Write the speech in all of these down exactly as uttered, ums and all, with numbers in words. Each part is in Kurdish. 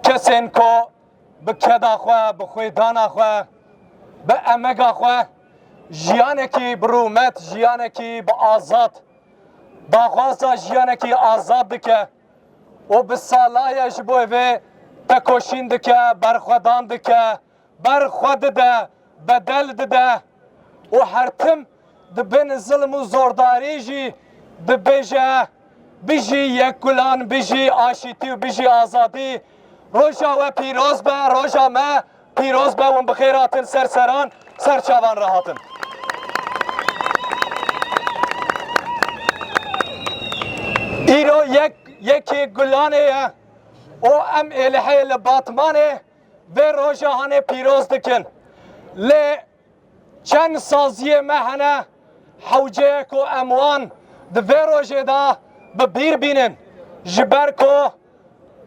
Kesên ku bi keda xwe, bi xwêdana xwe, bi emega xwe jiyanekî bi rûmet, jiyanekî bi azad, daxwaza jiyanekî azad dike û bi sala ye ji bo vê tekoşîn dike, berxwedan dike, ber xwe dide, bedel dide û her tim di bin zilm û zordarî jî dibêje, "Bijî yek gulan, bijî aşîtî û bijî azadî." Roja we pîroz be, roja me pîroz be. Hûn bi xêr hatin ser seran, ser çavan re hatin. Îro yek, yekê gulanê ye û em êlihê li Batmanê vê roja hanê pîroz dikin. Lê çend saziyê me hene, hewce ye ku em wan di vê rojê de bi bîr bînin, ji ber ku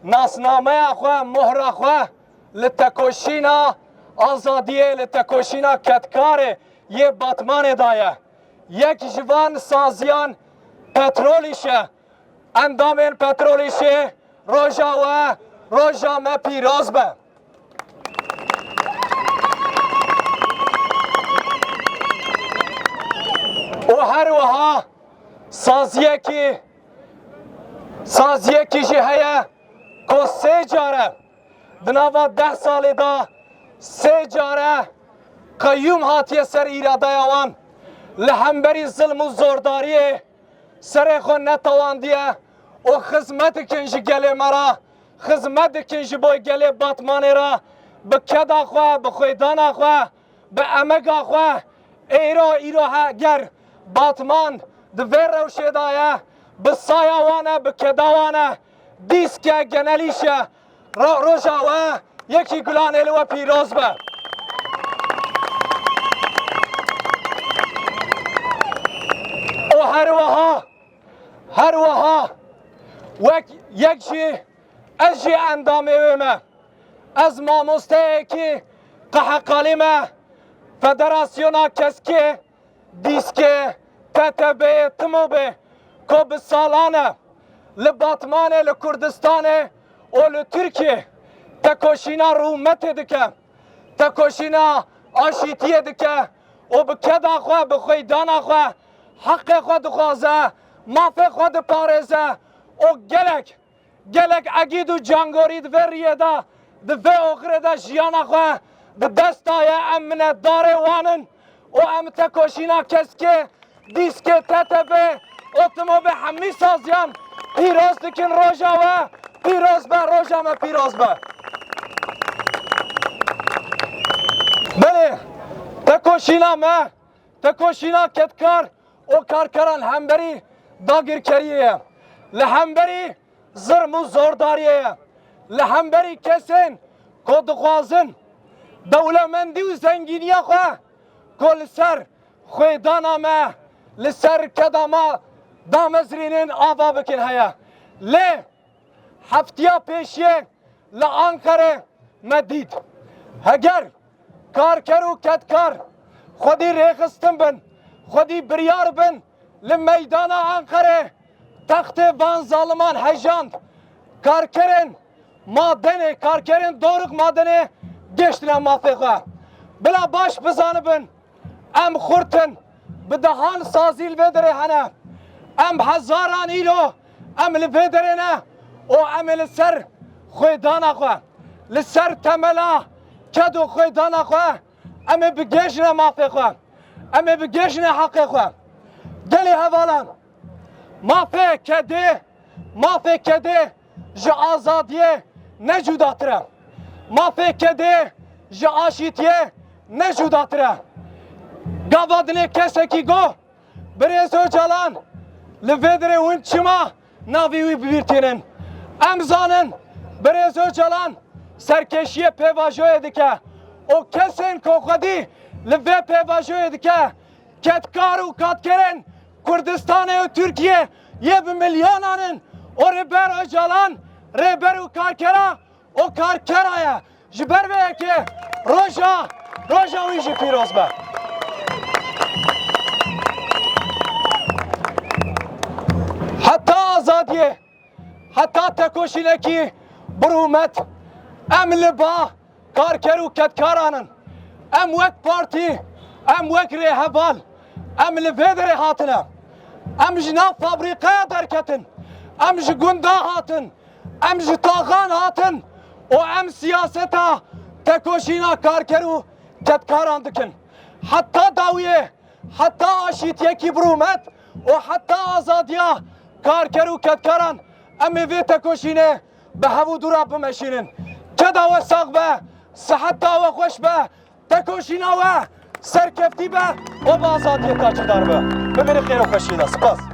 nasnameya xwe, mohra xwe li tekoşîna azadiyê, li tekoşîna kedkarê yê Batmanê de ye. Yek ji van saziyan Petrolîş e. Endamên Petrolîşê, roja we, roja me pîroz be. Û her wiha saziyekî, saziyekî jî heye ku sê care, di nava deh salê de sê care qeyûm hatiye ser îradeya wan. Li hemberî zilm û zordariyê serê xwe netewandiye û xizmet dikin ji gelê me re, xizmet dikin ji bo gelê Batmanê re, bi keda xwe, bi xwêdana xwe, bi emega xwe. Êro, îro heger Batman di vê rewşê de ye, bi saya wan e, bi keda wan e, dîske genelîş e. Ro-, roja we yekî gulanê li we pîroz be. Û her wiha, her wiha wek yek jî ez jî endamê wê me. Ez mamosteyekî Qeheqalî me, Federasyona Keskê, Dîskê, T T B'yê, Timobê ku bi salan e li Batmanê, li Kurdistanê û li Tirkiyê tekoşîna rûmetê dike, tekoşîna aşîtiyê dike û bi keda xwe, bi xwêdana xwe heqê xwe dixwaze, mafê xwe diparêze û gelek Gelek egîd û cangorî di vê riyê de, di vê oxirê de jiyana xwe di dest daye. Em minetdarê wan in û em tekoşîna Keskê, Dîskê, T T B, Otimobê hemî saziyan pîroz dikin. Roja we pîroz be, roja me pîroz be. Belê, tekoşîna me, tekoşîna kedkar û karkeran hemberî dagirkeriyê ye. Li hemberî zirm û zordariyê ye. Li hemberî kesên ku dixwazin dewlemendî û zengîniya xwe ku li ser xwêdana me, li ser keda me damezrînin, ava bikin heye. Lê heftiya pêşiyê li Anqerê me dît. Heger karker û kedkar xwedî rêxistin bin, xwedî biryar bin, li meydana Anqerê textê van zaliman hejand. Karkerên madenê, karkerên dorûk madenê gêştine mafê xwe. Bila baş bizanibin, em xurt in, bi dehan sazî li vê derê hene. Em hezaran îro em li vê derê ne û em ê li ser xwêdana xwe, li ser temela ked û xwêdana xwe, em ê bigihîjine mafê xwe, em ê bigihîjine heqê xwe. Gelê hevalan, mafê kedê, mafê kedê ji azadiyê ne cudatir e. Mafê kedê ji aşîtiyê ne cudatir e. Gava dinê kesekî got, Birêz Ocalan, li vê derê hûn çima navê wî bi bîr tînin? Em zanin, Birêz Ocalan serkêşiyê pêvajoyê dike û kesên ku xwedî li vê pêvajoyê dike, kedkar û kadkerên Kurdistanê û Tirkiyê yê bi milyonan in û Rêber Ocalan rêber û karkera û karkera ye. Ji ber vê yekê roja, roja wî jî pîroz be. Heta azadiyê, heta tekoşînekî bi rûmet, Em li ba karker û kedkaran in. Em wek partî, em wek rêheval, em li vê derê hatine. Em ji nav fabrîqeya derketin. Em ji gunda hatin. Em ji taxan hatin û em siyaseta tekoşîna karker û kedkaran dikin. Heta dawiyê, heta aşîtiyekî bi rûmet û heta azadiya karker û kedkaran em ê vê tekoşînê bi hev û dû re bimeşînin. Keda we sax be, siheta we xweş be, tekoşîna we serkeftî be û bi azadiyê taçedar be. Bimînin xêr û xweşiyê de. Spas.